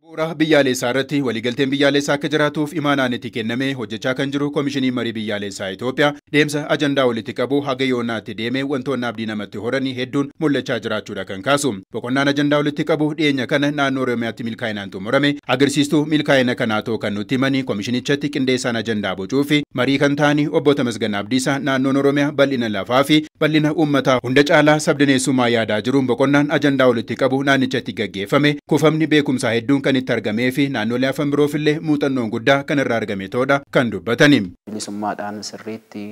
Bu'uura biyyaalessaa irratti waliigalteen biyyaalessaa akka jiraatuuf imaanaan itti kenname hojjechaa kan jiru Komishinii Marii Biyyaalessaa Itoophiyaa deemsa ajandaa walitti qabu haga yoonaatti deemee wantoonni abdii namatti horanii hedduun mul'achaa jiraachuudha kan kaasu. Boqonnaan ajandaa walitti qabu dhiyeenya kana naannoo Oromiyaatti milkaa'inaan xumurame agarsiistuu milkaa'ina kanaa ta'uu kan nutti himanii komishinichatti qindeessaan ajandaa bocuu fi marii kan ta'anii obbo Tamasgan Abdiisaa naannoon Oromiyaa bal'ina lafaa fi bal'ina uummataa hunda caalaa sabdaneessummaa yaadaa jiruun boqonnaan ajandaa walitti qabu naannichatti gaggeeffame kuufamni beekumsaa hedduun kan itti argamee fi naannolee afan biroofillee muuxannoon guddaa kan irraa argame ta'uudha kan dubbatani. Bilisummaadhaan sirriitti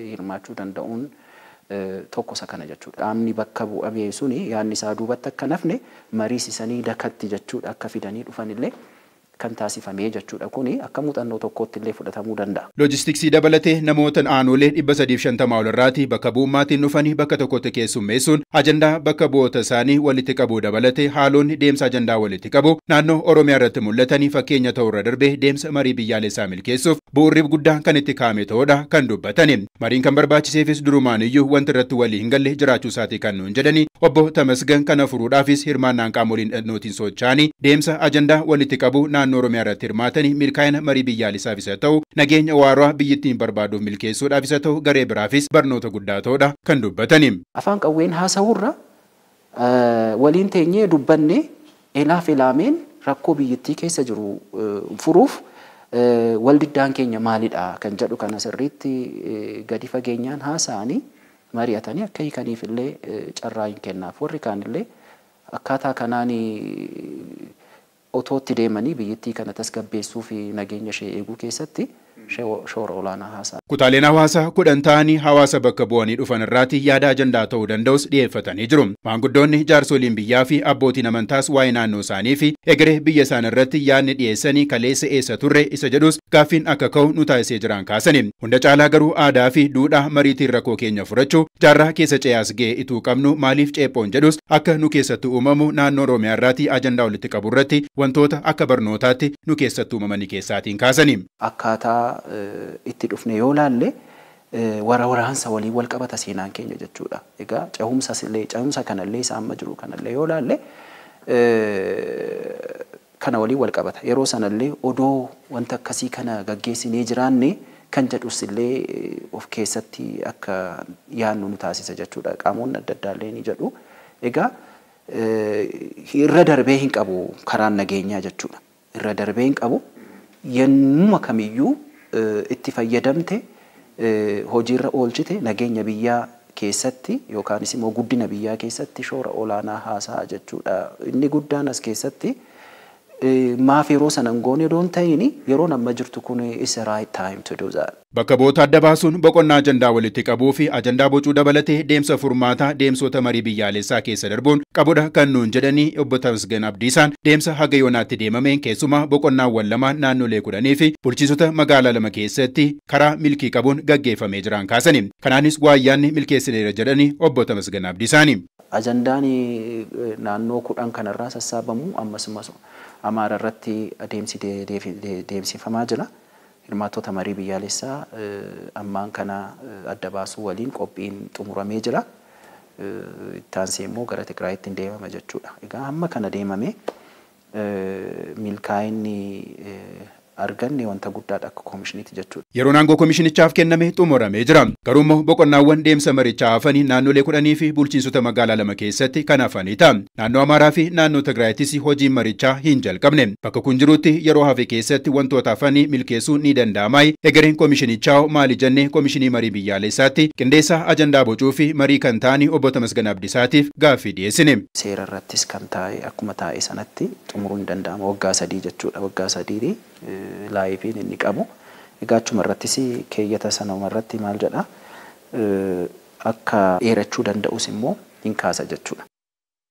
hirmaachuu danda'uun tokko isa kana jechuudha. Qaamni bakka bu'ame suni yaadni isaa duubatti akka nafne mariisisanii dakatti jechuudha akka fidanii dhufanillee kan taasifamee jechuudha. Kuni akka muuxannoo tokkootti illee fudhatamuu danda'a. Loojistiksii dabalatee namoota aanolee 350 ol irraati bakka bu'ummaatiin dhufanii bakka tokkotti keessummeessuun ajandaa bakka bu'oota isaanii walitti qabuu dabalatee haalonni deemsa ajandaa walitti qabu naannoo Oromiyaa irratti mul'atanii fakkeenya ta'urra darbee deemsa marii biyyaalessaa milkeessuuf bu'uurri guddaan kan itti kaa'ame ta'uudha kan dubbatani. Mariin kan barbaachiseefis durumaan iyyuu wanti irratti walii hin galle jiraachuu isaatii kan nuun jedhani obbo Tamasgan kana furuudhaafis hirmaannaan qaamoleen dhannootiin socho'anii deemsa ajandaa walitti qabu naannoo Oromiyaa irratti hirmaatanii milkaa'ina marii biyyaalessaaf isa ta'u nageenya waaraa biyyittiin barbaaduuf milkeessuudhaaf isa ta'u garee biraafis barnoota guddaa ta'uudha kan dubbatani. Afaan qawween haasawurra waliin teenyee dubbanne elaaf elaameen rakkoo biyyittii keessa jiru furuuf waldiddaan keenya maalidha kan jedhu kana sirriitti gadi fageenyaan haasa'anii mari'atanii akka hiikaniif illee carraa hin kennaaf. Warri kaan illee akkaataa kanaan otootti deemanii biyyittii kana tasgabbeessuu fi nageenya ishee eeguu keessatti shoora olaanaa haasa'a. Kutaaleen hawaasaa 10 ta'anii hawaasa bakka bu'anii dhufan irraati yaada ajandaa ta'uu danda'us dhiyeeffatanii jiru. Maanguddoonni jaarsoliin biyyaa fi abbootiin amantaas waa'ee naannoo isaanii fi egeree biyya isaan irratti yaadni dhiyeessanii kaleessa eessa turre isa jedhus gaaffiin akka ka'u nu taasisee jiran kaasani. Hunda caalaa garuu aadaa fi duudhaa mariitiin rakkoo keenya furachuu jaarraa keessa ce'aas ga'e ituu qabnu maaliif ceephoon jedhus akka nu keessatti uumamu naannoo Oromiyaa irraati ajandaa walitti qabu irratti wantoota akka barnootaatti nu keessatti uumamanii keessaatiin kaasani. Akkaataa itti dhufne yoo laalle waraansa waliin wal qabata seenaan keenya jechuudha. Egaa cehumsa kanallee isa amma jiru kanallee yoo laalle kana waliin wal qabata. Yeroo sanallee odoo wanta akkasii kana gaggeessinee jiraanne kan jedhus illee of keessatti akka yaadnu nu taasisa jechuudha. Qaamonni adda addaallee ni jedhu. Egaa irra darbee hin qabu karaan nageenyaa jechuudha. Irra darbee hin qabu yemmuma kamiyyuu itti fayyadamte hojiirra oolchite nageenya biyyaa keessatti yookaanis immoo guddina biyyaa keessatti shoora olaanaa haasa'a jechuudha. Inni guddaan as keessatti maaf yeroo sana hin goone odoon ta'in yeroon amma jirtu kun is the right time to do that. Bakka bu'oota adda baasuun boqonnaa ajandaa walitti qabuu fi ajandaa bocuu dabalatee deemsa furmaataa deemsota marii biyyaalessaa keessa darbuun qabudha kan nuun jedhanii obbo Tamasgan Abdiisaan deemsa haga yoonaatti deemameen keessumaa boqonnaawwan lamaan naannolee 10 fi bulchiisota magaalaa 2 keessatti karaa milkii qabuun gaggeeffamee jiran kaasani. Kanaanis waayyaanni milkeessineera jedhanii obbo Tamasgan Abdiisaani. Ajandaan naannoo 10 kanarraa sassaabamu ammas Amaara irratti adeemsi deemsifamaa jira. Hirmaattota marii biyyaalessaa ammaan kana adda baasuu waliin qophiin xumuramee jira. Ittaansee immoo gara Tigraayitti deemama jechuudha. Egaa hamma kana deemame milkaa'inni arganne wanta guddaadha akka koomishiniitti jechuudha. Yeroon aangoo koomishinichaaf kenname xumuramee jira. Garuu immoo boqonnaawwan deemsa marichaa hafanii naannolee 10 fi bulchiinsota magaalaa 2 keessatti kan hafanii ta'a. Naannoo Amaaraa fi naannoo Tigraayittis hojiin marichaa hin jalqabne. Bakka kun jirutti yeroo hafe keessatti wantoota hafanii milkeessuun ni danda'ama. Egereen koomishinichaa maali jennee koomishinii marii biyyaalessaatti qindeessaa ajandaa bocuu fi marii kan ta'anii obbo Tamasgan Abdiisaatiif gaaffii dhiyeessine. Seera irrattis kan taa'e akkuma taa'e sanatti xumuruun ni danda'ama. Waggaa 3 jechuudha. Waggaa 3 laayifiin inni qabu. Egaa achuma irrattis keeyyata sanuma irratti maal jedha akka dheerachuu danda'us immoo hin kaasa jechuudha.